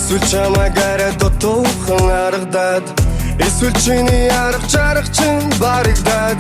Эсвэл чамайг арай дутуухан аргадаад, эсвэл чиний арга чарга чинь барагдаад,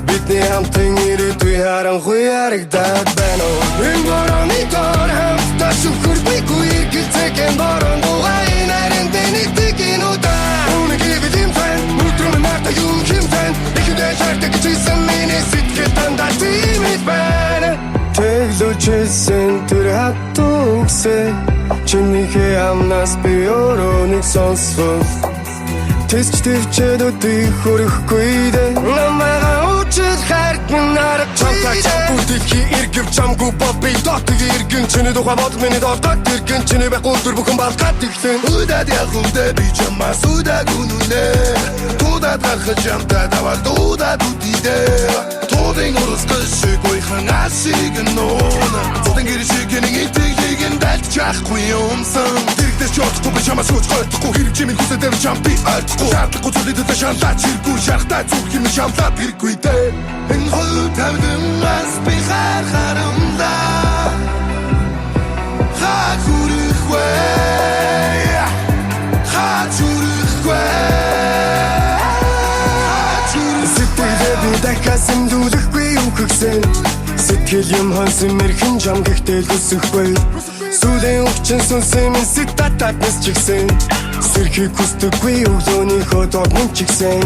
бидний хамтын ирээдүй харанхуй харагдаад байна уу? Энэ борооны дор хамтдаа шүхэр бийгүй эргэлзээхэн борон дугай нарийн дэний гинүүдаа. Үнэ гэвэл юм фэн, өдрөө минь надад юм хэмтэн. Ихэвчлэн хайртай гэж хэлсэн миний сэтгэл дандаа тийм л байна. Тэглүүлжсэн тэр хатуу үгсээ чинийхээ амнаас би өөрөө нэг сонсвол Тэсч твчээд өдий хөрөхгүй дээ. Намайг уучлах хайрт минь арга чамтай чамгүй дэлхий эргэв, чамгүй бол би дотог иргэн. Чиний тухай бодол миний толгойд тэргэн. Чиний байхгүй өдөр бүхэн балгаад эхлэн. Удаад явах үедээ би чамаас удааг үнэнэ. Туудаад гарахад чамтай даваад дуудаад үдидэ. Туудын урсгал шиг уйхан ашиг нуuna. Цудын гэр шиг нэг итгэлийг нь дайлчихгүй юмсан. Дэрэгдэж чадахгүй, би чамаас хөөж гойтохгүй. Хэрэг чимийн хүсэл дээр чам би ойлгохгүй. Шаардлагагүй зүйлийг төлөө шаналлаач хэрэггүй. Шарахтай зүрх юм шамлаад хэрэггүй дээ. Энэ хувь тавьдангаас би хар харамлаа. Хаа хүрэх вэ? Хаа хүрэх вэ? Хаа хүрэх? Сэтгэлээ би дахиад сэмлүүлэхгүй үхэгсэн. Сэтгэл юм хонсон мэрхэн чам гэхдээ л хүсэхгүй. Сүлийн өвчин сүнсэн минь сэтгэтад нисчихсэн. Сэрхийг хүсдэггүй өглөөнийхөө дод минь ч гисэн.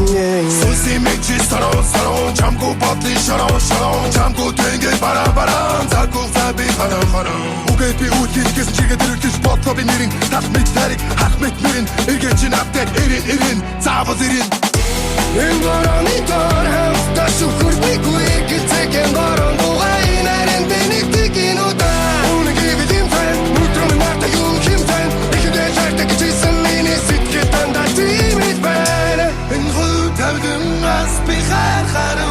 Сүнсийн минь чи сарон сарон. Чамгүй бодлын шорон шорон. Чамгүй тэнгээ баран баран. Цаггүй цаа би харан харан. Үгээ би үлдээс чигээ дэрэгдэж бодлоо би нэрин. Тал мэт тариг хах мэт нэрин. Эргээ чи надад эрен эрен. Заавал эрен. Энэ борооны дор хамтдаа шүхэр бийгүй эргэлзээхэн борон дугай нарийн дэний гинүүдаа. Үнэ гэвэл юм фэн, өдрөө минь надад юм хэмтэн. Ихэвчлэн хайртай гэж хэлсэн миний сэтгэл дандаа тийм л байна. Энэ хувь тавьдангаас би хар харам.